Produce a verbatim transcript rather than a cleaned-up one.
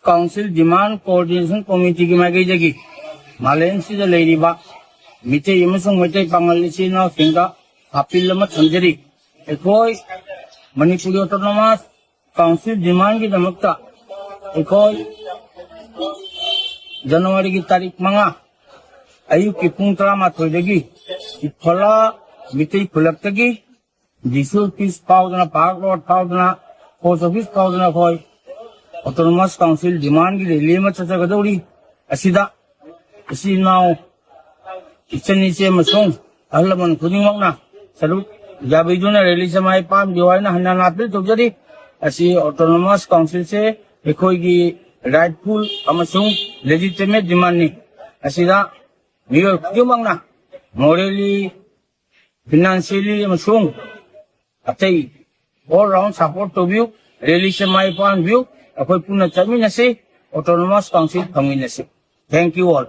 Council Demand Coordination Committeeꯒꯤ ꯃꯥꯏꯀꯩꯗꯒꯤ ꯃꯥꯂꯦꯝꯁꯤꯗ ꯂꯩꯔꯤꯕ ꯃꯤꯇꯩ ꯑꯃꯁꯨꯡ ꯃꯩꯇꯩ ꯄꯥꯉꯜ ꯏꯆꯤꯜ ꯏꯅꯥꯎꯁꯤꯡꯗ ꯑꯥꯄꯤꯜ ꯑꯃ ꯊꯝꯖꯔꯤ꯫ ꯑꯩꯈꯣꯏ ꯃꯅꯤꯄꯨꯔ Autonomous Council demandꯒꯤꯗꯃꯛꯇ ꯑꯩꯈꯣꯏ ꯖꯅꯋꯥꯔꯤꯒꯤ ꯇꯥꯔꯤꯛ ꯃꯉꯥ ꯑꯌꯨꯛꯀꯤ ꯄꯨꯡ ꯇꯔꯥꯃꯥꯊꯣꯏꯗꯒꯤ ꯏꯐꯣꯂꯥ ꯃꯤꯇꯩ ꯈꯨꯜꯂꯛꯇꯒꯤ ꯗꯤ ꯁꯤ ꯑꯣꯐꯤꯁ ꯐꯥꯎꯗꯨꯅ, ꯄꯥꯔꯛ ꯔꯣꯗ ꯐꯥꯎꯗꯨꯅ, ꯄꯣꯁ ꯑꯣꯐꯤꯁ ꯐꯥꯎꯗꯨꯅ ꯑꯩꯈꯣꯏ Autonomous Council demandꯒꯤ rally ꯑꯃ ꯆꯠꯆꯒꯗꯧꯔꯤ꯫ ꯑꯁꯤꯗ ꯏꯆꯤꯜ ꯏꯅꯥꯎ, ꯏꯆꯟ ꯏꯆꯦ ꯑꯃꯁꯨꯡ ꯑꯍꯜ ꯂꯃꯟ ꯈꯨꯗꯤꯡꯃꯛꯅ ꯁꯔꯨꯛ ꯌꯥꯕꯤꯗꯨꯅ rallyꯁꯦ ꯃꯥꯏ ꯄꯥꯛꯍꯟꯕꯤꯌꯨ ꯍꯥꯏꯅ ꯍꯟꯅ appeal ꯇꯧꯖꯔꯤ꯫ ꯑꯁꯤ Autonomous Councilꯁꯦ ꯑꯩꯈꯣꯏꯒꯤ rightful ꯑꯃꯁꯨꯡ legitimate demandꯅꯤ꯫ ꯑꯁꯤꯗ ꯃꯤꯑꯣꯏ ꯈꯨꯗꯤꯡꯃꯛꯅ morally, financially ꯑꯃꯁꯨꯡ ꯑꯇꯩ all round support ꯇꯧꯕꯤꯌꯨ꯫ Rallyꯁꯦ ꯃꯥꯏ ꯄꯥꯛꯍꯟꯕꯤꯌꯨ꯫ ꯑꯩꯈꯣꯏ ꯄꯨꯟꯅ ꯆꯠꯃꯤꯟꯅꯁꯤ, Autonomous Council ꯐꯪꯃꯤꯟꯅꯁꯤ꯫ Thank you all.